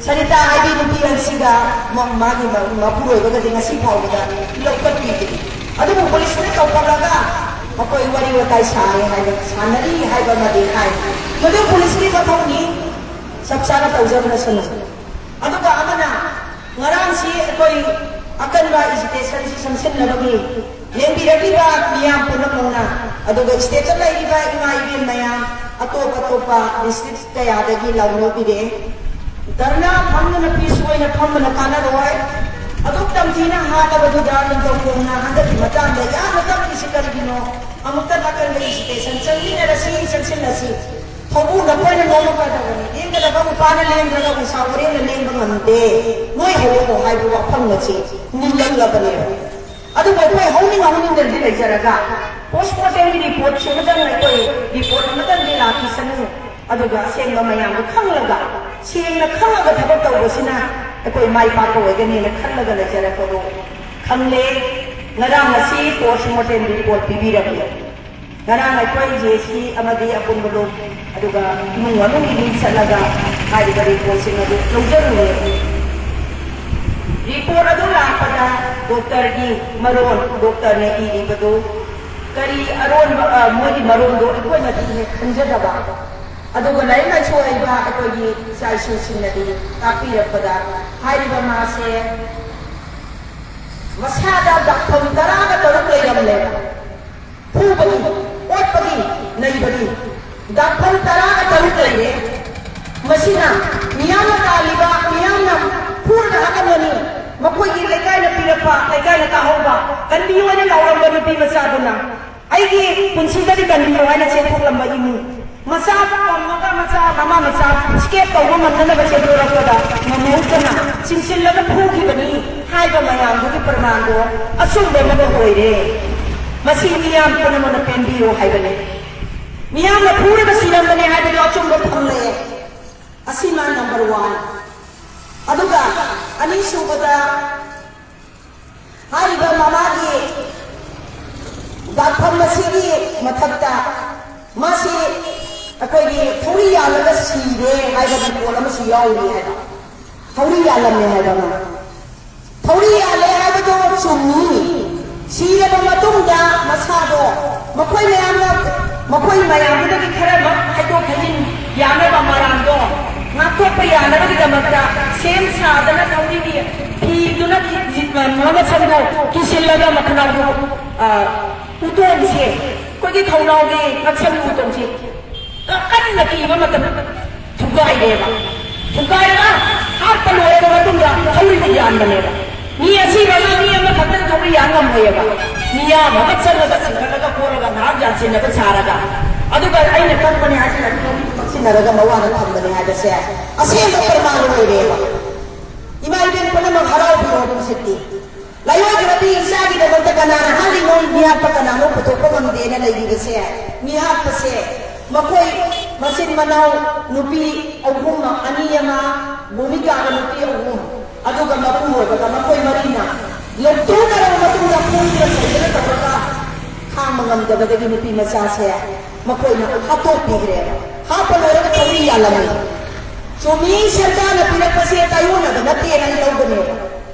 ꯁꯔꯤꯇꯥ ꯍꯥꯏꯕꯤ ꯅꯨꯄꯤ ꯑꯁꯤꯒ ꯃ-, ꯃꯥꯒꯤ ꯃ-, ꯃꯄꯨꯔꯣꯏꯕꯒꯗꯤ ꯉꯁꯤ ꯐꯥꯎꯕꯗ ꯂꯧꯈꯠꯄꯤꯗ꯭ꯔꯤ꯫ ꯑꯗꯨꯕꯨ ꯄꯨꯂꯤꯁꯅ ꯀꯧꯈꯠꯂꯒ ꯃꯈꯣꯏ ꯋꯥꯔꯤ ꯋꯥꯇꯥꯏ ꯁꯥꯔꯦ ꯍꯥꯏꯕ, ꯁꯥꯟꯅꯔꯤ ꯍꯥꯏꯕ ꯑꯃꯗꯤ ꯍꯥꯏ꯫ ꯃꯗꯨ ꯄꯨꯂꯤꯁꯀꯤ ꯃꯊꯧꯅꯤ, ꯆꯞ ꯆꯥꯅ ꯇꯧꯖꯈ꯭ꯔꯁꯅꯨ꯫ ꯑꯗꯨꯒ ꯑꯃꯅ ꯉꯔꯥꯡꯁꯤ ꯑꯩꯈꯣꯏ ꯑꯀꯟꯕ ꯑꯦꯖꯤꯇꯦꯁꯟꯁꯤ ꯆꯪꯁꯤꯟꯅꯕꯒꯤ ꯂꯦꯡꯕꯤꯔꯛꯂꯤꯕ ꯃꯤꯌꯥꯝ ꯄꯨꯝꯅꯃꯛꯅ, ꯑꯗꯨꯒ ꯁ꯭ꯇꯦꯠꯇ ꯂꯩꯔꯤꯕ ꯏꯃꯥ ꯏꯕꯦꯟ ꯃꯌꯥꯝ, ꯑꯇꯣꯞ ꯑꯇꯣꯞꯄ ꯗꯤꯁꯇ꯭ꯔꯤꯛ ꯀꯌꯥꯗꯒꯤ ꯂꯥꯎꯅꯕꯤꯔꯛꯑꯦ꯫ ꯙꯔꯅꯥ ꯐꯝꯗꯨꯅ ꯄꯤꯁ ꯑꯣꯏꯅ ꯐꯝꯕꯅ ꯀꯥꯟꯅꯔꯣꯏ꯫ ꯑꯗꯨꯛ ꯇꯝꯊꯤꯅ ꯍꯥꯠꯂꯕꯗꯨꯗ ꯅꯤꯡꯊꯧꯈꯣꯡꯅ ꯍꯟꯗꯛꯀꯤ ꯃꯇꯥꯡꯗ ꯌꯥꯝꯅ ꯀꯞꯂꯤꯁꯤ ꯀꯔꯤꯒꯤꯅꯣ? ꯑꯃꯨꯛꯇ ꯅꯥꯀꯟꯗ ꯑꯦꯖꯤꯇꯦꯁꯟ ꯆꯪꯃꯤꯟꯅꯔꯁꯤ, ꯆꯪꯁꯤꯜꯂꯁꯤ꯫ ꯊꯧꯕꯨ ꯅꯈꯣꯏꯅ ꯅꯣꯡꯃ ꯐꯗꯕꯅꯤ꯫ ꯂꯦꯡꯒꯗꯕ ꯃꯄꯥꯅ ꯂꯦꯡꯗ꯭ꯔꯒ ꯎꯁꯥ ꯎꯔꯦꯡꯅ ꯂꯦꯡꯕ ꯉꯝꯗꯦ꯫ ꯅꯣꯏ ꯍꯧꯔꯛꯑꯣ ꯍꯥꯏꯕ ꯋꯥꯐꯝ ꯑꯁꯤ ꯅꯤꯜꯂꯛꯂꯕꯅꯦꯕ꯫ ꯑꯗꯨꯕꯨ ꯑꯩꯈꯣꯏ ꯍꯧꯅꯤꯡ ꯍꯧꯅꯤꯡꯗ꯭ꯔꯗꯤ ꯂꯩꯖꯔꯒ ꯄꯣꯁꯃꯣꯔꯇꯦꯝꯒꯤ ꯔꯤꯄꯣꯔꯠꯁꯤꯃꯇꯪ ꯑꯩꯈꯣꯏ ꯔꯤꯄꯣꯔꯠ ꯑꯃꯇꯪꯗꯤ ꯂꯥꯛꯈꯤꯁꯅꯨ꯫ ꯑꯗꯨꯒ ꯑꯁꯦꯡꯕ ꯃꯌꯥꯝꯗꯣ ꯈꯪꯂꯒ, ꯁꯦꯡꯅ ꯈꯪꯂꯒ ꯊꯕꯛ ꯇꯧꯕꯁꯤꯅ ꯑꯩꯈꯣꯏ ꯃꯥꯏ ꯄꯥꯛꯄ ꯑꯣꯏꯒꯅꯤꯅ ꯈꯜꯂꯒ ꯂꯩꯖꯔꯛꯄꯗꯣ ꯈꯪꯂꯦ꯫ ꯉꯔꯥꯡ ꯉꯁꯤ ꯄꯣꯁꯃꯣꯔꯇꯦꯝ ꯔꯤꯄꯣꯔꯠ ꯄꯤꯕꯤꯔꯝꯃꯤ꯫ ꯉꯔꯥꯡ ꯑꯩꯈꯣꯏ ꯖꯦ ꯁꯤ ꯑꯃꯗꯤ ꯑꯄꯨꯟꯕꯗꯣ, ꯑꯗꯨꯒ ꯏꯃꯨꯡ ꯃꯅꯨꯡꯒꯤ ꯃꯤ ꯆꯠꯂꯒ ꯍꯥꯏꯔꯤꯕ ꯔꯤꯄꯣꯔꯠꯁꯤꯡ ꯑꯗꯨ ꯂꯧꯖꯔꯨꯔꯦ꯫ ꯔꯤꯄꯣꯔꯠ ꯑꯗꯨ ꯂꯥꯛꯄꯗ ꯗꯣꯛꯇꯔꯒꯤ ꯃꯔꯣꯜ, ꯗꯣꯛꯇꯔꯅ ꯏꯔꯤꯕꯗꯨ ꯀꯔꯤ ꯑꯔꯣꯟꯕ, ꯑ, ꯃꯣꯏꯒꯤ ꯃꯔꯣꯜꯗꯣ ꯑꯩꯈꯣꯏꯅꯗꯤ ꯍꯦꯛ ꯈꯪꯖꯗꯕ꯫ ꯑꯗꯨꯒ ꯂꯥꯏꯔꯤꯛ ꯂꯥꯏꯁꯨ ꯍꯩꯕ ꯑꯩꯈꯣꯏꯒꯤ ꯏꯆꯥ ꯏꯁꯨꯁꯤꯡꯅꯗꯤ ꯇꯥꯛꯄꯤꯔꯛꯄꯗ ꯍꯥꯏꯔꯤꯕ ꯃꯥꯁꯦ ꯃꯁꯥꯗ ꯗꯥꯛꯐꯝ ꯇꯔꯥꯒ ꯇꯔꯨꯛ ꯂꯩꯔꯝꯂꯦꯕ꯫ ꯐꯨꯕꯒꯤ, ꯑꯣꯠꯄꯒꯤ, ꯅꯩꯕꯒꯤ ꯗꯥꯛꯐꯝ ꯇꯔꯥꯒ ꯇꯔꯨꯛ ꯂꯩꯔꯦ꯫ ꯃꯁꯤꯅ ꯃꯤꯌꯥꯝꯅ ꯇꯥꯜꯂꯤꯕ, ꯃꯤꯌꯥꯝꯅ ꯐꯨꯔꯒ ꯍꯥꯠꯂꯝꯒꯅꯤ꯫ ꯃꯈꯣꯏꯒꯤ ꯂꯩꯀꯥꯏꯅ ꯄꯤꯔꯛꯄ, ꯂꯩꯀꯥꯏꯅ ꯇꯥꯍꯧꯕ, ꯀꯟꯕꯤꯌꯨ ꯍꯥꯏꯅ ꯂꯥꯎꯔꯝꯕ ꯅꯨꯄꯤ ꯃꯆꯥꯗꯨꯅ ꯑꯩꯒꯤ ꯄꯨꯟꯁꯤꯗꯗꯤ ꯀꯟꯕꯤꯌꯨ ꯍꯥꯏꯅ ꯆꯦꯟꯊꯣꯛꯂꯝꯕ ꯏꯃꯨꯡ꯫ ꯃꯆꯥ ꯄꯝꯃꯒ ꯃꯆꯥ, ꯃꯃꯥ ꯃꯆꯥ ꯏꯁꯀꯦꯞ ꯇꯧꯕ ꯉꯝꯅꯅꯕ ꯆꯦꯟꯊꯣꯔꯛꯄꯗ ꯉꯝꯍꯧꯗꯅ ꯆꯤꯡꯁꯤꯜꯂꯒ ꯐꯨꯈꯤꯕꯅꯤ ꯍꯥꯏꯕ ꯃꯌꯥꯝꯗꯨꯒꯤ ꯄ꯭ꯔꯃꯥꯟꯗꯣ ꯑꯆꯨꯝꯕ ꯑꯃꯒ ꯑꯣꯏꯔꯦ꯫ ꯃꯁꯤ ꯃꯤꯌꯥꯝ ꯄꯨꯝꯅꯃꯛꯅ ꯄꯦꯟꯕꯤꯌꯨ ꯍꯥꯏꯕꯅꯤ꯫ ꯃꯤꯌꯥꯝꯅ ꯐꯨꯔꯒ ꯁꯤꯔꯝꯕꯅꯦ ꯍꯥꯏꯕꯗꯣ ꯑꯆꯨꯝꯕ ꯐꯪꯂꯛꯑꯦ꯫ ꯑꯁꯤꯃ ꯅꯝꯕꯔ ꯋꯥꯟ꯫ ꯑꯗꯨꯒ ꯑꯅꯤꯁꯨꯕꯗ ꯍꯥꯏꯔꯤꯕ ꯃꯃꯥꯒꯤ ꯗꯥꯛꯐꯝ ꯑꯁꯤꯒꯤ ꯃꯊꯛꯇ ꯃꯥꯁꯤ ꯑꯩꯈꯣꯏꯒꯤ ꯊꯧꯔꯤ ꯌꯥꯜꯂꯒ ꯁꯤꯔꯦ ꯍꯥꯏꯕ ꯔꯤꯄꯣꯔꯠ ꯑꯃꯁꯨ ꯌꯥꯎꯔꯤ ꯍꯥꯏꯕ꯫ ꯊꯧꯔꯤ ꯌꯥꯜꯂꯝꯃꯦ ꯍꯥꯏꯕ ꯑꯃ꯫ ꯊꯧꯔꯤ ꯌꯥꯜꯂꯦ ꯍꯥꯏꯕꯗꯣ ꯆꯨꯝꯃꯤ꯫ ꯁꯤꯔꯕ ꯃꯇꯨꯡꯗ ꯃꯁꯥꯗꯣ ꯃꯈꯣꯏ ꯃꯌꯥꯝꯅ, ꯃꯈꯣꯏ ꯃꯌꯥꯝꯗꯨꯗꯒꯤ ꯈꯔ ꯑꯃ ꯈꯥꯏꯗꯣꯛ ꯈꯥꯏꯖꯤꯟ ꯌꯥꯅꯕ ꯃꯔꯥꯡꯗꯣ ꯉꯥꯛꯊꯣꯛꯄ ꯌꯥꯅꯕꯒꯤꯗꯃꯛꯇ ꯁꯦꯝ ꯁꯥꯗꯅ ꯊꯧꯔꯤꯒꯤ ꯐꯤꯗꯨꯅ ꯃꯃꯁꯝꯗꯣ ꯀꯤꯁꯤꯜꯂꯒ ꯃꯈꯅꯥꯎꯗꯣ, ꯑ, ꯎꯇꯣꯡꯁꯦ, ꯑꯩꯈꯣꯏꯒꯤ ꯈꯧꯅꯥꯎꯒꯤ ꯉꯛꯁꯝꯒꯤ ꯎꯇꯣꯡꯁꯦ ꯀꯟꯅ ꯀꯤꯕ ꯃꯇꯝꯗ ꯊꯨꯒꯥꯏꯔꯦꯕ꯫ ꯊꯨꯒꯥꯏꯔꯒ ꯍꯥꯠꯄ ꯂꯣꯏꯔꯕ ꯃꯇꯨꯡꯗ ꯊꯧꯔꯤꯗ ꯌꯥꯟꯕꯅꯦꯕ꯫ ꯃꯤ ꯑꯁꯤꯕ ꯑꯃ, ꯃꯤ ꯑꯃꯈꯛꯇꯅ ꯊꯧꯔꯤ ꯌꯥꯟ ꯉꯝꯃꯣꯏꯌꯦꯕ꯫ ꯃꯤꯌꯥꯝ ꯑꯃ ꯆꯪꯉꯒ ꯆꯤꯡꯈꯠꯂꯒ ꯈꯣꯠꯂꯒ ꯉꯥꯏꯍꯥꯛ ꯌꯥꯟꯁꯤꯟꯅꯕ ꯁꯥꯔꯒ, ꯑꯗꯨꯒ ꯑꯩꯅ ꯀꯛꯄꯅꯦ ꯍꯥꯏꯁꯤꯅ ꯊꯧꯔꯤꯗꯨ ꯀꯛꯁꯤꯟꯅꯔꯒ ꯃꯋꯥꯗ ꯊꯝꯕꯅꯦ ꯍꯥꯏꯕꯁꯦ ꯑꯁꯦꯡꯕ ꯄ꯭ꯔꯃꯥꯟ ꯑꯣꯏꯔꯦꯕ꯫ ꯏꯃꯥ ꯏꯕꯦꯟ ꯄꯨꯝꯅꯃꯛ ꯍꯔꯥꯎꯕꯤꯔꯣ ꯍꯧꯖꯤꯛꯇꯤ꯫ ꯂꯥꯏꯑꯣꯏꯈ꯭ꯔꯕꯤ ꯏꯆꯥꯒꯤꯗꯃꯛꯇ ꯀꯅꯥꯅ ꯍꯥꯠꯂꯤꯅꯣ, ꯃꯤꯍꯥꯠꯄ ꯀꯅꯥꯅꯣ ꯄꯨꯊꯣꯛꯄ ꯉꯝꯗꯦꯅ ꯂꯩꯔꯤꯕꯁꯦ, ꯃꯤꯍꯥꯠꯄꯁꯦ ꯃꯈꯣꯏ ꯃꯆꯤꯟ ꯃꯅꯥꯎ ꯅꯨꯄꯤ ꯑꯍꯨꯝ, ꯑꯅꯤ ꯑꯃ, ꯚꯨꯃꯤꯀꯥꯒ ꯅꯨꯄꯤ ꯑꯍꯨꯝ, ꯑꯗꯨꯒ ꯃꯄꯨꯔꯣꯏꯕꯒ ꯃꯈꯣꯏ ꯃꯔꯤꯅ ꯂꯧꯊꯣꯛꯅꯔꯕ ꯃꯇꯨꯡꯗ ꯐꯨꯗꯅ ꯆꯩꯗꯅ ꯇꯧꯔꯒ ꯈꯥꯡꯕ ꯉꯝꯗꯕꯗꯒꯤ ꯅꯨꯄꯤ ꯃꯆꯥꯁꯦ ꯃꯈꯣꯏꯅ ꯍꯥꯠꯇꯣꯛꯄꯤꯈ꯭ꯔꯦꯕ꯫ ꯍꯥꯠꯄ ꯂꯣꯏꯔꯒ ꯊꯧꯔꯤ ꯌꯥꯜꯂꯝꯃꯤ꯫ ꯆꯨꯝꯃꯤ, ꯁꯔꯀꯥꯔꯅ ꯄꯤꯔꯛꯄꯁꯦ ꯇꯥꯏꯑꯣꯟꯅꯕ ꯅꯠꯇꯦꯅ ꯑꯩ ꯂꯧꯒꯅꯦꯕ꯫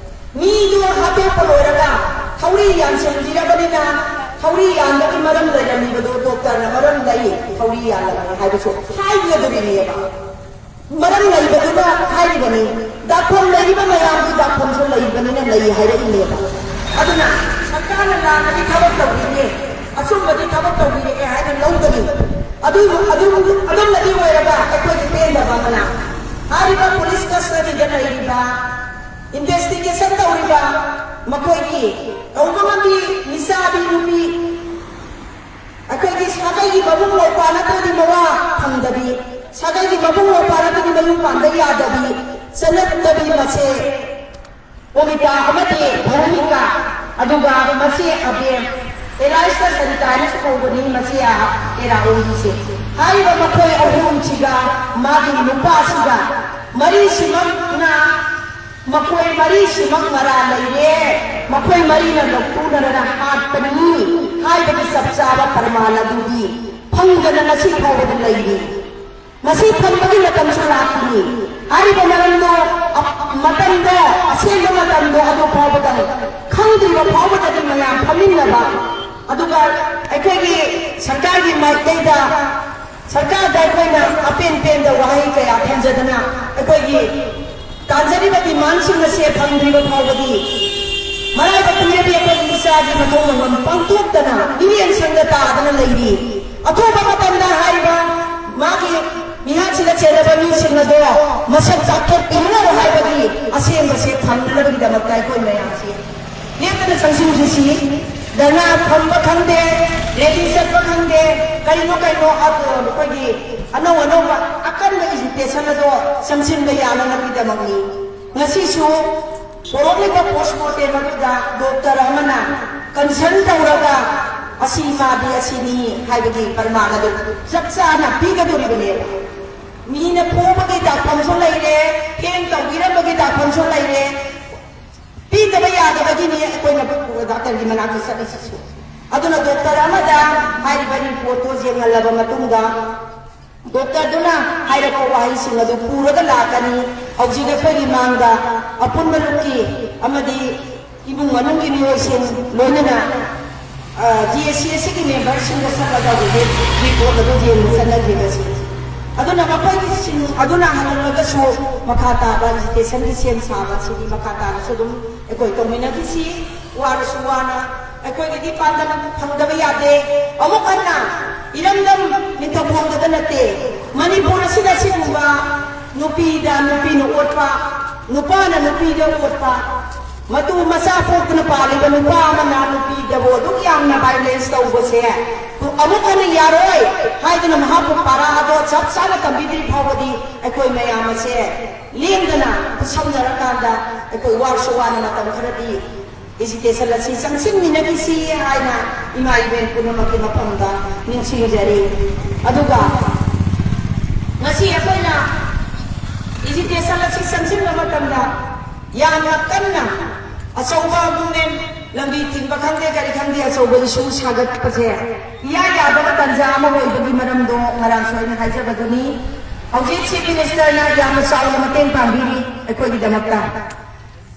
ꯃꯤꯗꯨ ꯍꯥꯠꯇꯣꯛꯄ ꯂꯣꯏꯔꯒ ꯊꯧꯔꯤ ꯌꯥꯟꯁꯤꯟꯕꯤꯔꯕꯅꯤꯅ ꯊꯧꯔꯤ ꯌꯥꯟꯕꯒꯤ ꯃꯔꯝ ꯂꯩꯔꯝꯃꯤꯕꯗꯨ ꯗꯣꯛꯇꯔꯅ ꯃꯔꯝ ꯂꯩ, ꯊꯧꯔꯤ ꯌꯥꯜꯂꯕꯅꯤ ꯍꯥꯏꯕꯁꯨ ꯍꯥꯏꯒꯗꯧꯔꯤꯅꯦꯕ꯫ ꯃꯔꯝ ꯂꯩꯕꯗꯨꯅ ꯍꯥꯏꯔꯤꯕꯅꯤ꯫ ꯗꯥꯛꯐꯝ ꯂꯩꯔꯤꯕ ꯃꯌꯥꯝꯗꯨ ꯗꯥꯛꯐꯝꯁꯨ ꯂꯩꯕꯅꯤꯅ ꯂꯩ ꯍꯥꯏꯔꯛꯏꯅꯦꯕ꯫ ꯑꯗꯨꯅ ꯁꯔꯀꯥꯔꯅ ꯂꯥꯟꯅꯗꯤ ꯊꯕꯛ ꯇꯧꯕꯤꯔꯦ, ꯑꯆꯨꯝꯕꯗꯤ ꯊꯕꯛ ꯇꯧꯕꯤꯔꯛꯑꯦ ꯍꯥꯏꯅ ꯂꯧꯒꯅꯤ꯫ ꯑꯗꯨ, ꯑꯗꯨ, ꯑꯗꯨꯝꯅꯗꯤ ꯑꯣꯏꯔꯒ ꯑꯩꯈꯣꯏꯒꯤ ꯄꯦꯟꯗꯕ ꯑꯃꯅ ꯍꯥꯏꯔꯤꯕ ꯄꯨꯂꯤꯁ ꯀꯁꯇꯗꯤꯗ ꯂꯩꯔꯤꯕ, ꯏꯟꯚꯦꯁꯇꯤꯒꯦꯁꯟ ꯇꯧꯔꯤꯕ ꯃꯈꯣꯏꯒꯤ ꯇꯧꯕ ꯉꯝꯕꯤ ꯅꯤꯁꯥꯕꯤ ꯅꯨꯄꯤ, ꯑꯩꯈꯣꯏꯒꯤ ꯁꯥꯒꯩꯒꯤ ꯃꯕꯨꯡ ꯃꯧꯄ꯭ꯋꯥ ꯅꯠꯇ꯭ꯔꯗꯤ ꯃꯋꯥ ꯐꯪꯗꯕꯤ, ꯁꯥꯒꯩꯒꯤ ꯃꯕꯨꯡ ꯃꯧꯄ꯭ꯋꯥ ꯅꯠꯇ꯭ꯔꯗꯤ ꯃꯌꯨꯝ ꯄꯥꯟꯕ ꯌꯥꯗꯕꯤ, ꯆꯠꯅꯗꯕꯤ ꯃꯁꯦ ꯑꯣꯃꯤꯀꯥ ꯑꯃꯗꯤ ꯚꯔꯨꯃꯤꯀꯥ, ꯑꯗꯨꯒ ꯃꯁꯤ ꯑꯕꯦꯝ, ꯑꯦꯂꯥꯏꯁꯀ ꯁꯔꯤꯇꯥ ꯍꯥꯏꯅꯁꯨ ꯀꯧꯕꯅꯤ꯫ ꯃꯁꯤ ꯑꯦꯔꯥ ꯑꯣꯡꯕꯤꯁꯦ꯫ ꯍꯥꯏꯔꯤꯕ ꯃꯈꯣꯏ ꯑꯍꯨꯝꯁꯤꯒ ꯃꯥꯒꯤ ꯅꯨꯄꯥꯁꯤꯒ ꯃꯔꯤꯁꯤꯃꯛꯅ, ꯃꯈꯣꯏ ꯃꯔꯤꯁꯤꯃꯛ ꯃꯔꯥ ꯂꯩꯔꯦ, ꯃꯈꯣꯏ ꯃꯔꯤꯅ ꯂꯧꯇꯨꯅꯔꯅ ꯍꯥꯠꯄꯅꯤ ꯍꯥꯏꯕꯒꯤ ꯆꯞ ꯆꯥꯕ ꯄ꯭ꯔꯃꯥꯟ ꯑꯗꯨꯗꯤ ꯐꯪꯗꯅ ꯉꯁꯤ ꯐꯥꯎꯕꯗ ꯂꯩꯔꯤ꯫ ꯃꯁꯤ ꯐꯪꯕꯒꯤ ꯃꯇꯝꯁꯨ ꯂꯥꯛꯈꯤꯅꯤ꯫ ꯍꯥꯏꯔꯤꯕ ꯃꯔꯝꯗꯣ, ꯑ-, ꯃꯇꯝꯗꯣ, ꯑꯁꯦꯡꯕ ꯃꯇꯝꯗꯣ ꯑꯗꯨ ꯐꯥꯎꯕꯗ ꯈꯪꯗ꯭ꯔꯤꯕ ꯐꯥꯎꯕꯗꯗꯤ ꯃꯌꯥꯝ ꯐꯝꯃꯤꯟꯅꯕ, ꯑꯗꯨꯒ ꯑꯩꯈꯣꯏꯒꯤ ꯁꯔꯀꯥꯔꯒꯤ ꯃꯥꯏꯀꯩꯗ, ꯁꯔꯀꯥꯔꯗ ꯑꯩꯈꯣꯏꯅ ꯑꯄꯦꯟ ꯄꯦꯟꯗ ꯋꯥꯍꯩ ꯀꯌꯥ ꯊꯝꯖꯗꯅ ꯑꯩꯈꯣꯏꯒꯤ ꯇꯥꯟꯖꯔꯤꯕ ꯗꯤꯃꯥꯟꯁꯤꯡ ꯑꯁꯦ ꯐꯪꯗ꯭ꯔꯤꯕ ꯐꯥꯎꯕꯗꯤ ꯃꯔꯥꯏꯕꯛ ꯊꯤꯔꯕꯤ ꯑꯩꯈꯣꯏꯒꯤ ꯏꯆꯥꯒꯤ ꯃꯊꯧ ꯃꯉꯝ ꯄꯥꯡꯊꯣꯛꯇꯅ ꯃꯤꯔꯦꯟ ꯁꯪꯗ ꯇꯥꯗꯅ ꯂꯩꯔꯤ꯫ ꯑꯊꯨꯕ ꯃꯇꯝꯗ ꯍꯥꯏꯔꯤꯕ ꯃꯥꯒꯤ ꯃꯤꯍꯥꯠꯁꯤꯗ ꯆꯦꯜꯂꯕ ꯃꯤꯁꯤꯡ ꯑꯗꯣ ꯃꯁꯛ ꯇꯥꯛꯊꯣꯛꯄꯤꯔꯣ ꯍꯥꯏꯕꯒꯤ ꯑꯁꯦꯡꯕꯁꯦ ꯐꯪꯅꯅꯕꯒꯤꯗꯃꯛꯇ ꯑꯩꯈꯣꯏ ꯃꯌꯥꯝꯁꯤ ꯂꯦꯞꯇꯅ ꯆꯪꯁꯤꯟꯈꯤꯁꯤ꯫ ꯙꯔꯅꯥ ꯐꯝꯕ ꯈꯪꯗꯦ, ꯔꯦꯂꯤ ꯆꯠꯄ ꯈꯪꯗꯦ, ꯀꯔꯤꯅꯣ ꯀꯔꯤꯅꯣ ꯑꯗꯣ ꯑꯩꯈꯣꯏꯒꯤ ꯑꯅꯧ ꯑꯅꯧꯕ ꯑꯀꯟꯕ ꯑꯦꯖꯤꯇꯦꯁꯟ ꯑꯗꯣ ꯆꯪꯁꯤꯟꯕ ꯌꯥꯅꯅꯕꯒꯤꯗꯃꯛꯅꯤ꯫ ꯉꯁꯤꯁꯨ ꯄꯣꯔꯛꯂꯤꯕ ꯄꯣꯁꯃꯣꯔꯇꯦꯝ ꯑꯗꯨꯗ ꯗꯣꯛꯇꯔ ꯑꯃꯅ ꯀꯟꯁꯔꯟ ꯇꯧꯔꯒ ꯑꯁꯤ ꯃꯥꯗꯤ ꯑꯁꯤꯅꯤ ꯍꯥꯏꯕꯒꯤ ꯄ꯭ꯔꯃꯥꯟ ꯑꯗꯨ ꯆꯞ ꯆꯥꯅ ꯄꯤꯒꯗꯧꯔꯤꯕꯅꯦꯕ꯫ ꯃꯤꯅ ꯐꯨꯕꯒꯤ ꯗꯥꯛꯐꯝꯁꯨ ꯂꯩꯔꯦ, ꯍꯦꯡ ꯇꯧꯕꯤꯔꯝꯕꯒꯤ ꯗꯥꯛꯐꯝꯁꯨ ꯂꯩꯔꯦ꯫ ꯄꯤꯗꯕ ꯌꯥꯗꯕꯒꯤꯅꯤ ꯑꯩꯈꯣꯏꯅ ꯗꯥꯛꯇꯔꯒꯤ ꯃꯅꯥꯛꯇ ꯆꯠꯂꯤꯁꯤꯁꯨ꯫ ꯑꯗꯨꯅ ꯗꯣꯛꯇꯔ ꯑꯃꯗ ꯍꯥꯏꯔꯤꯕ ꯔꯤꯄꯣꯔꯠꯇꯣ ꯌꯦꯡꯍꯜꯂꯕ ꯃꯇꯨꯡꯗ ꯗꯣꯛꯇꯔꯗꯨꯅ ꯍꯥꯏꯔꯛꯄ ꯋꯥꯍꯩꯁꯤꯡ ꯑꯗꯨ ꯄꯨꯔꯒ ꯂꯥꯛꯀꯅꯤ꯫ ꯍꯧꯖꯤꯛ ꯑꯩꯈꯣꯏꯒꯤ ꯃꯥꯡꯗ ꯑꯄꯨꯟꯕ ꯂꯨꯞꯀꯤ ꯑꯃꯗꯤ ꯏꯃꯨꯡ ꯃꯅꯨꯡꯒꯤ ꯃꯤꯑꯣꯏꯁꯤꯡ ꯂꯣꯏꯅꯅ ꯖꯤ ꯑꯦꯁ ꯁꯤ ꯑꯁꯤꯒꯤ ꯃꯦꯝꯕꯔꯁꯤꯡꯗ ꯆꯠꯂꯒ ꯍꯧꯖꯤꯛ ꯔꯤꯄꯣꯔꯠ ꯑꯗꯨ ꯌꯦꯡꯕ ꯆꯠꯅꯈꯤꯕꯁꯤ꯫ ꯑꯗꯨꯅ ꯃꯈꯣꯏꯒꯤꯁꯤꯡ ꯑꯗꯨꯅ ꯍꯜꯂꯛꯂꯒꯁꯨ ꯃꯈꯥ ꯇꯥꯕ ꯑꯦꯖꯤꯇꯦꯁꯟꯒꯤ ꯁꯦꯝ ꯁꯥꯕ ꯑꯁꯤꯗꯤ ꯃꯈꯥ ꯇꯥꯅꯁꯨ ꯑꯗꯨꯝ ꯑꯩꯈꯣꯏ ꯇꯧꯃꯤꯟꯅꯈꯤꯁꯤ꯫ ꯋꯥꯔꯁꯨ ꯋꯥꯅ ꯑꯩꯈꯣꯏꯒꯤꯗꯤ ꯄꯥꯟꯗꯝ ꯐꯪꯗꯕ ꯌꯥꯗꯦ꯫ ꯑꯃꯨꯛ ꯍꯟꯅ ꯏꯔꯝꯗꯝ ꯅꯤꯡꯊꯧꯈꯣꯡꯗꯇ ꯅꯠꯇꯦ, ꯃꯅꯤꯄꯨꯔ ꯑꯁꯤꯗ ꯑꯁꯤꯒꯨꯝꯕ ꯅꯨꯄꯤꯗ ꯅꯨꯄꯤꯅ ꯑꯣꯠꯄ, ꯅꯨꯄꯥꯅ ꯅꯨꯄꯤꯗ ꯑꯣꯠꯄ, ꯃꯇꯨ ꯃꯆꯥ ꯄꯣꯛꯇꯨꯅ ꯄꯥꯜꯂꯤꯕ ꯅꯨꯄꯥ ꯑꯃꯅ ꯅꯨꯄꯤꯗꯕꯨ ꯑꯗꯨꯛ ꯌꯥꯝꯅ violence ꯇꯧꯕꯁꯦ ꯑꯃꯨꯛ ꯍꯟꯅ ꯌꯥꯔꯣꯏ ꯍꯥꯏꯗꯨꯅ ꯃꯍꯥꯛꯄꯨ ꯄꯥꯔꯥ ꯑꯗꯣ ꯆꯞ ꯆꯥꯅ ꯇꯝꯕꯤꯗ꯭ꯔꯤ ꯐꯥꯎꯕꯗꯤ ꯑꯩꯈꯣꯏ ꯃꯌꯥꯝ ꯑꯁꯦ ꯂꯦꯡꯗꯅ ꯈꯨꯠꯁꯝꯅꯔꯀꯥꯟꯗ ꯑꯩꯈꯣꯏ ꯋꯥꯔꯁꯨ ꯋꯥꯅ ꯃꯇꯝ ꯈꯔꯗꯤ agitation ꯑꯁꯤ ꯆꯪꯁꯤꯟꯃꯤꯟꯅꯈꯤꯁꯤ ꯍꯥꯏꯅ ꯏꯃꯥ ꯏꯕꯦꯟ ꯄꯨꯝꯅꯃꯛꯀꯤ ꯃꯐꯝꯗ ꯅꯤꯡꯁꯤꯡꯖꯔꯤ꯫ ꯑꯗꯨꯒ ꯉꯁꯤ ꯑꯩꯈꯣꯏꯅ agitation ꯑꯁꯤ ꯆꯪꯁꯤꯟꯕ ꯃꯇꯝꯗ ꯌꯥꯝꯅ ꯀꯟꯅ ꯑꯆꯧꯕ movement, ꯂꯝꯕꯤ ꯊꯤꯡꯕ ꯈꯪꯗꯦ, ꯀꯔꯤ ꯈꯪꯗꯦ, ꯑꯆꯧꯕ issue ꯁꯥꯒꯠꯄꯁꯦ ꯏꯌꯥ ꯌꯥꯗꯕ ꯇꯥꯟꯖꯥ ꯑꯃ ꯑꯣꯏꯕꯒꯤ ꯃꯔꯝꯗꯣ ꯉꯔꯥꯡꯁꯨ ꯑꯩꯅ ꯍꯥꯏꯖꯕꯗꯨꯅꯤ꯫ ꯍꯧꯖꯤꯛ Chief Minister ꯅ ꯌꯥꯝꯅ ꯆꯥꯎꯅ ꯃꯇꯦꯡ ꯄꯥꯡꯕꯤꯔꯤ ꯑꯩꯈꯣꯏꯒꯤꯗꯃꯛꯇ꯫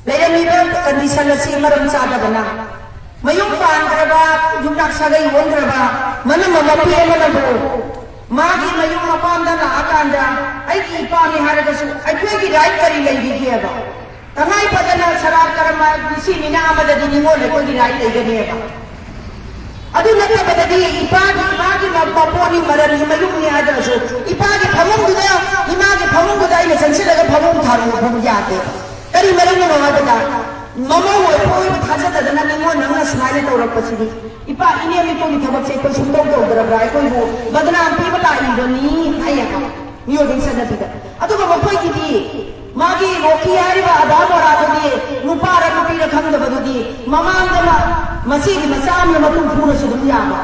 ꯂꯩꯔꯝꯃꯤꯕ condition ꯑꯁꯤ ꯃꯔꯝ ꯆꯥꯗꯕꯅ, ꯃꯌꯨꯝ ꯄꯥꯟꯈ꯭ꯔꯕ, ꯌꯨꯝꯅꯥꯛ ꯁꯥꯒꯩ ꯑꯣꯟꯈ꯭ꯔꯕ ꯃꯅꯝ ꯑꯃ ꯃꯄꯤ ꯑꯃꯅꯕꯨ ꯃꯥꯒꯤ ꯃꯌꯨꯝ ꯃꯄꯥꯝꯗ ꯂꯥꯛꯑꯀꯥꯟꯗ ꯑꯩꯒꯤ ꯏꯄꯥꯅꯤ ꯍꯥꯏꯔꯒꯁꯨ ꯑꯩꯈꯣꯏꯒꯤ right ꯀꯔꯤ ꯂꯩꯔꯤꯒꯦꯕ? ꯇꯉꯥꯏ ꯐꯗꯅ ꯁꯔꯥ ꯀꯔꯃ ꯅꯤꯁꯤ ꯅꯤꯅ ꯑꯃꯗꯗꯤ ꯅꯤꯉꯣꯜ ꯑꯩꯈꯣꯏꯒꯤ right ꯂꯩꯒꯅꯦꯕ꯫ ꯑꯗꯨ ꯅꯠꯇꯕꯗꯗꯤ ꯏꯄꯥꯒꯤ, ꯏꯃꯥꯒꯤ ꯃ-, ꯃꯄꯣꯠꯅꯤ, ꯃꯔꯜꯅꯤ, ꯃꯌꯨꯝꯅꯤ ꯍꯥꯏꯗ꯭ꯔꯁꯨ ꯏꯄꯥꯒꯤ ꯐꯃꯨꯡꯗꯨꯗ, ꯏꯃꯥꯒꯤ ꯐꯃꯨꯡꯗꯨꯗ ꯑꯩꯅ ꯆꯪꯁꯤꯜꯂꯒ ꯐꯃꯨꯡ ꯊꯥꯔꯣ ꯐꯥꯎ ꯌꯥꯗꯦ꯫ ꯀꯔꯤ ꯃꯔꯝꯒꯤꯅꯣ ꯍꯥꯏꯕꯗ ꯃꯃꯧ ꯑꯣꯏꯕ ꯑꯣꯏꯕ ꯊꯥꯖꯗꯗꯅ ꯅꯤꯉꯣꯜ ꯅꯪꯅ ꯁꯨꯃꯥꯏꯅ ꯇꯧꯔꯛꯄꯁꯤꯗꯤ ꯏꯄꯥ ꯏꯅꯦꯝ ꯏꯀꯨꯒꯤ ꯊꯕꯛꯁꯦ ꯑꯩꯈꯣꯏ ꯁꯨꯡꯇꯧ ꯇꯧꯗ꯭ꯔꯕ꯭ꯔꯥ? ꯑꯩꯈꯣꯏꯕꯨ ꯕꯗꯅꯥꯝ ꯄꯤꯕ ꯂꯥꯛꯏꯕꯅꯤ ꯍꯥꯏꯌꯦꯕ ꯃꯤꯑꯣꯏꯕꯒꯤ ꯆꯠꯅꯕꯤꯗ꯫ ꯑꯗꯨꯒ ꯃꯈꯣꯏꯒꯤꯗꯤ ꯃꯥꯒꯤ ꯔꯣꯀꯤ ꯍꯥꯏꯔꯤꯕ ꯑꯙꯥ ꯃꯣꯔꯥꯗꯨꯗꯤ ꯅꯨꯄꯥꯔ ꯅꯨꯄꯤꯔ ꯈꯪꯗꯕꯗꯨꯗꯤ ꯃꯃꯥꯡꯗ ꯃ-, ꯃꯆꯦꯒꯤ ꯃꯆꯥ ꯑꯃꯅ ꯃꯇꯨ ꯐꯨꯔꯁꯨ ꯑꯗꯨꯝ ꯌꯥꯕ꯫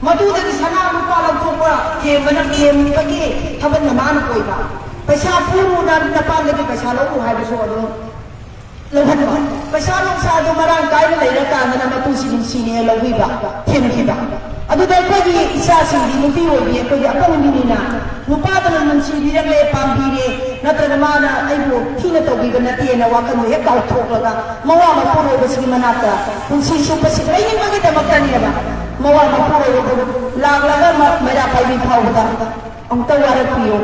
ꯃꯇꯨꯗꯒꯤ ꯁꯅꯥ ꯂꯨꯄꯥ ꯂꯧꯊꯣꯛꯄ ꯊꯦꯝꯕꯅ ꯊꯦꯝꯕꯒꯤ ꯊꯕꯛꯅ ꯃꯥꯅ ꯑꯣꯏꯕ꯫ ꯄꯩꯁꯥ ꯄꯨꯔꯨꯅ ꯅꯄꯥꯝꯗꯒꯤ ꯄꯩꯁꯥ ꯂꯧꯔꯨ ꯍꯥꯏꯕꯁꯨ ꯑꯗꯨꯝ ꯂꯧꯍꯟꯕ꯫ ꯄꯩꯁꯥ ꯅꯨꯡꯁꯥꯗꯨ ꯃꯔꯥꯡ ꯀꯥꯏꯅ ꯂꯩꯔꯀꯥꯟꯗꯅ ꯃꯇꯨꯁꯤ ꯅꯨꯡꯁꯤꯅꯦ ꯂꯧꯕꯤꯕ, ꯊꯦꯝꯈꯤꯕ꯫ ꯑꯗꯨꯗ ꯑꯩꯈꯣꯏꯒꯤ ꯏꯆꯥꯁꯤꯡꯗꯤ ꯅꯨꯄꯤ ꯑꯣꯏꯕꯤ ꯑꯩꯈꯣꯏꯗꯤ ꯑꯄꯪꯕꯤꯅꯤꯅ ꯅꯨꯄꯥꯗꯨꯅ ꯅꯨꯡꯁꯤꯕꯤꯔꯛꯂꯦ, ꯄꯥꯝꯕꯤꯔꯦ, ꯅꯠꯇ꯭ꯔꯒ ꯃꯥꯅ ꯑꯩꯕꯨ ꯊꯤꯅ ꯇꯧꯕꯤꯕ ꯅꯠꯇꯦꯅ ꯋꯥꯈꯜꯗꯣ ꯍꯦꯛ ꯀꯥꯎꯊꯣꯛꯂꯒ ꯃꯋꯥ ꯃꯄꯨꯔꯣꯏꯕꯁꯤꯒꯤ ꯃꯅꯥꯛꯇ ꯄꯨꯟꯁꯤ ꯆꯨꯞꯄ ꯁꯤ ꯂꯩꯅꯤꯡꯕꯒꯤꯗꯃꯛꯇꯅꯦꯕ꯫ ꯃꯋꯥ ꯃꯄꯨꯔꯣꯏꯕꯗꯨ ꯂꯥꯛꯂꯒ ꯃ-, ꯃꯩꯔꯥ ꯄꯥꯏꯕꯤ ꯐꯥꯎꯕꯗ ꯑꯃꯨꯛꯇ ꯋꯥꯔꯛꯄꯤꯌꯨ,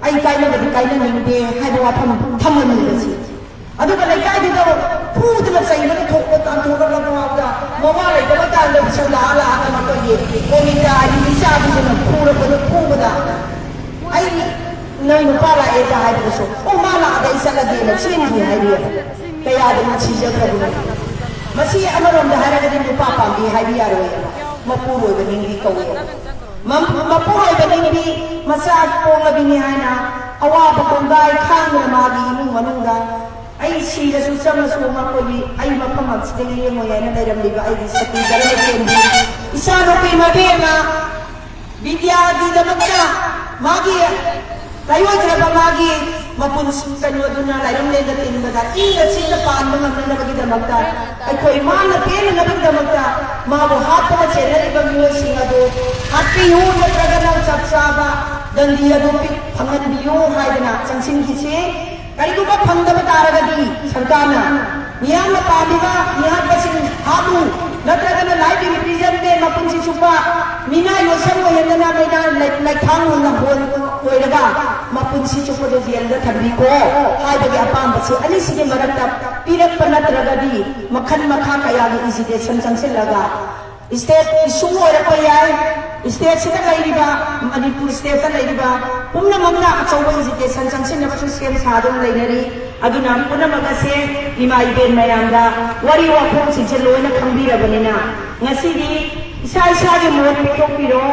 ꯑꯩ ꯀꯥꯏꯅꯕꯗꯤ ꯀꯥꯏꯅꯅꯤꯡꯗꯦ ꯍꯥꯏꯕ ꯋꯥꯐꯝ ꯊꯝꯍꯟꯅꯤꯡꯕꯁꯤ꯫ ꯑꯗꯨꯒ ꯂꯩꯀꯥꯏꯗꯨꯗ ꯐꯨꯗꯅ ꯆꯩꯗꯅ ꯊꯣꯛꯄ ꯇꯥꯟꯊꯣꯛꯂꯕ ꯃꯃꯥꯗ ꯃꯋꯥ ꯂꯩꯇꯕ ꯀꯥꯟꯗ ꯁꯨꯝ ꯂꯥꯛꯑ ꯂꯥꯛꯑꯒ ꯃꯈꯣꯏꯒꯤ ꯀꯣꯃꯤꯇꯥꯒꯤ ꯏꯆꯥꯗꯨꯗꯅ ꯐꯨꯔꯛꯄꯗ ꯐꯨꯕꯗ ꯑꯩ ꯅꯣꯏ ꯅꯨꯄꯥ ꯂꯥꯛꯑꯦꯒ ꯍꯥꯏꯕꯗꯁꯨ ꯑꯣ ꯃꯥ ꯂꯥꯛꯑꯗꯤ ꯑꯩ ꯆꯠꯂꯒꯦꯅ ꯆꯦꯟꯈꯤ ꯍꯥꯏꯔꯤꯑꯕ꯫ ꯀꯌꯥꯗ ꯅꯨꯡꯁꯤꯖꯈ꯭ꯔꯕꯅꯣ꯫ ꯃꯁꯤ ꯑꯃꯔꯣꯝꯗ ꯍꯥꯏꯔꯒꯗꯤ ꯅꯨꯄꯥ ꯄꯥꯝꯕꯤ ꯍꯥꯏꯕ ꯌꯥꯔꯣꯏ, ꯃꯄꯨꯔꯣꯏꯕ ꯅꯤꯡꯕꯤ ꯀꯧꯏ꯫ ꯃꯝ-, ꯃꯄꯨꯔꯣꯏꯕ ꯅꯤꯡꯕꯤ, ꯃꯆꯥ ꯄꯣꯛꯂꯕꯤꯅꯤ ꯍꯥꯏꯅ ꯑꯋꯥꯕ ꯀꯣꯡꯒꯥꯏ ꯈꯥꯡꯗꯨꯅ ꯃꯥꯒꯤ ꯏꯃꯨꯡ ꯃꯅꯨꯡꯗ ꯑꯩ ꯁꯤꯔꯁꯨ ꯆꯪꯉꯁꯨ ꯃꯈꯣꯏꯒꯤ ꯑꯩ ꯃꯐꯝ ꯑꯁꯤꯗꯒꯤ ꯂꯦꯡꯉꯣꯏ ꯍꯥꯏꯅ ꯂꯩꯔꯝꯂꯤꯕ ꯑꯩꯒꯤ ꯁꯛꯇꯤ ꯙꯔꯃ ꯆꯦꯟꯕꯤ ꯏꯆꯥꯅꯨꯄꯤ ꯃꯕꯦꯝꯃ ꯕꯤꯗ꯭ꯌꯥꯒꯤꯗꯃꯛꯇ ꯃꯥꯒꯤ ꯇꯥꯏꯑꯣꯟꯈ꯭ꯔꯕ ꯃꯥꯒꯤ ꯃꯄꯨꯟꯁꯤ ꯀꯩꯅꯣꯗꯨꯅ ꯂꯥꯏꯔꯝꯂꯦꯟꯗ ꯇꯤꯟꯕꯗ ꯏꯪꯅ ꯆꯤꯛꯅ ꯄꯥꯟꯕ ꯉꯝꯅꯅꯕꯒꯤꯗꯃꯛꯇ ꯑꯩꯈꯣꯏ ꯃꯥꯅ ꯄꯦꯟꯅꯅꯕꯒꯤꯗꯃꯛꯇ ꯃꯥꯕꯨ ꯍꯥꯠꯄꯗ ꯆꯦꯟꯅꯔꯤꯕ ꯃꯤꯑꯣꯏꯁꯤꯡ ꯑꯗꯨ ꯍꯥꯠꯄꯤꯌꯨ, ꯅꯠꯇ꯭ꯔꯒꯅ ꯆꯞ ꯆꯥꯕ ꯗꯟꯗꯤ ꯑꯗꯨ ꯄꯤ-, ꯐꯪꯍꯟꯕꯤꯌꯨ ꯍꯥꯏꯗꯅ ꯆꯪꯁꯤꯟꯈꯤꯁꯤ꯫ ꯀꯔꯤꯒꯨꯝꯕ ꯐꯪꯗꯕ ꯇꯥꯔꯒꯗꯤ ꯁꯔꯀꯥꯔꯅ ꯃꯤꯌꯥꯝꯅ ꯄꯥꯝꯃꯤꯕ ꯃꯤꯍꯥꯠꯄꯁꯤꯡ ꯍꯥꯠꯂꯨ, ꯅꯠꯇ꯭ꯔꯒꯅ life imprisonment ꯃꯄꯨꯟꯁꯤ ꯆꯨꯞꯄ ꯃꯤꯅꯥꯏ ꯂꯣꯏꯁꯪ ꯑꯣꯏꯍꯟꯗꯅ ꯃꯩꯅꯥ ꯂꯩ-, ꯂꯩꯈꯥꯡ ꯍꯨꯟꯅ ꯍꯣꯟ ꯑꯣꯏꯔꯒ ꯃꯄꯨꯟꯁꯤ ꯆꯨꯞꯄꯗꯨ ꯖꯦꯜꯗ ꯊꯝꯕꯤꯈꯣ ꯍꯥꯏꯕꯒꯤ ꯑꯄꯥꯝꯕꯁꯤ ꯑꯅꯤꯁꯤꯒꯤ ꯃꯔꯛꯇ ꯄꯤꯔꯛꯄ ꯅꯠꯇ꯭ꯔꯒꯗꯤ ꯃꯈꯜ ꯃꯈꯥ ꯀꯌꯥꯒꯤ agitation ꯆꯪꯁꯤꯜꯂꯒ state issue ꯑꯣꯏꯔꯛꯄ ꯌꯥꯏ꯫ Stateꯁꯤꯗ ꯂꯩꯔꯤꯕ, ꯃꯅꯤꯄꯨꯔ stateꯇ ꯂꯩꯔꯤꯕ ꯄꯨꯝꯅꯃꯛꯅ ꯑꯆꯧꯕ agitation ꯆꯪꯁꯤꯟꯅꯕꯁꯨ ꯁꯦꯝ ꯁꯥꯗꯨꯅ ꯂꯩꯅꯔꯤ꯫ ꯑꯗꯨꯅ ꯄꯨꯝꯅꯃꯛ ꯑꯁꯦ ꯏꯃꯥ ꯏꯕꯦꯟ ꯃꯌꯥꯝꯗ ꯋꯥꯔꯤ ꯋꯥꯈꯣꯡꯁꯤꯡꯁꯦ ꯂꯣꯏꯅ ꯈꯪꯕꯤꯔꯕꯅꯤꯅ ꯉꯁꯤꯗꯤ ꯏꯁꯥ ꯏꯁꯥꯒꯤ ꯃꯣꯠ ꯄꯤꯊꯣꯛꯄꯤꯔꯣ꯫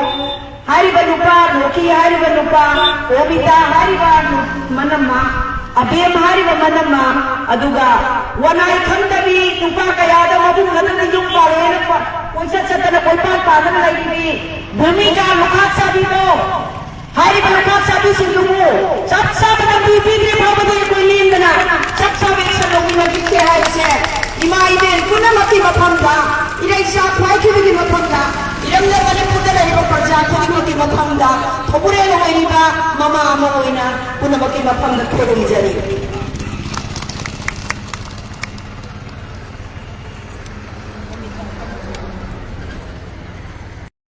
ꯍꯥꯏꯔꯤꯕ ꯅꯨꯄꯥ, ꯔꯣꯀꯤ ꯍꯥꯏꯔꯤꯕ ꯅꯨꯄꯥ, ꯑꯣꯕꯤꯇꯥ ꯍꯥꯏꯔꯤꯕ ꯅꯨ-, ꯃꯅꯝꯃ, ꯑꯕꯦꯝ ꯍꯥꯏꯔꯤꯕ ꯃꯅꯝꯃ, ꯑꯗꯨꯒ ꯋꯥꯅꯥꯏ ꯈꯪꯗꯕꯤ ꯅꯨꯄꯥ ꯀꯌꯥꯗ ꯃꯕꯨꯡ ꯈꯛꯇꯗ ꯌꯨꯝ ꯄꯥꯜꯂꯦꯅ ꯄ-, ꯀꯣꯏꯆꯠ ꯆꯠꯇꯅ ꯀꯣꯏꯄꯥꯟ ꯄꯥꯟꯗꯅ ꯂꯩꯔꯤꯕꯤ ꯚꯨꯃꯤꯀꯥ ꯂꯨꯈꯥꯛ ꯆꯥꯕꯤꯗꯣ, ꯍꯥꯏꯔꯤꯕ ꯂꯨꯈꯥꯛ ꯆꯥꯕꯤꯁꯤꯡꯗꯨꯕꯨ ꯆꯞ ꯆꯥꯕ ꯂꯝꯕꯤ ꯄꯤꯗ꯭ꯔꯤ ꯐꯥꯎꯕꯗꯤ ꯑꯩꯈꯣꯏ ꯂꯦꯡꯗꯅ ꯆꯞ ꯆꯥꯕ action ꯂꯧꯃꯤꯟꯅꯈꯤꯁꯦ ꯍꯥꯏꯕꯁꯦ ꯏꯃꯥ ꯏꯕꯦꯟ ꯄꯨꯝꯅꯃꯛꯀꯤ ꯃꯐꯝꯗ, ꯏꯔꯩꯆꯥ ꯈ꯭ꯋꯥꯏꯈꯤꯕꯒꯤ ꯃꯐꯝꯗ, ꯏꯔꯝꯗꯝ ꯃꯅꯤꯄꯨꯔꯗ ꯂꯩꯔꯤꯕ ꯄ꯭ꯔꯖꯥ ꯈꯨꯗꯤꯡꯃꯛꯀꯤ ꯃꯐꯝꯗ ꯊꯧꯕꯨꯔꯦꯜ ꯑꯣꯏꯔꯤꯕ ꯃꯃꯥ ꯑꯃ ꯑꯣꯏꯅ ꯄꯨꯝꯅꯃꯛꯀꯤ ꯃꯐꯝꯗ ꯈꯨꯔꯨꯝꯖꯔꯤ꯫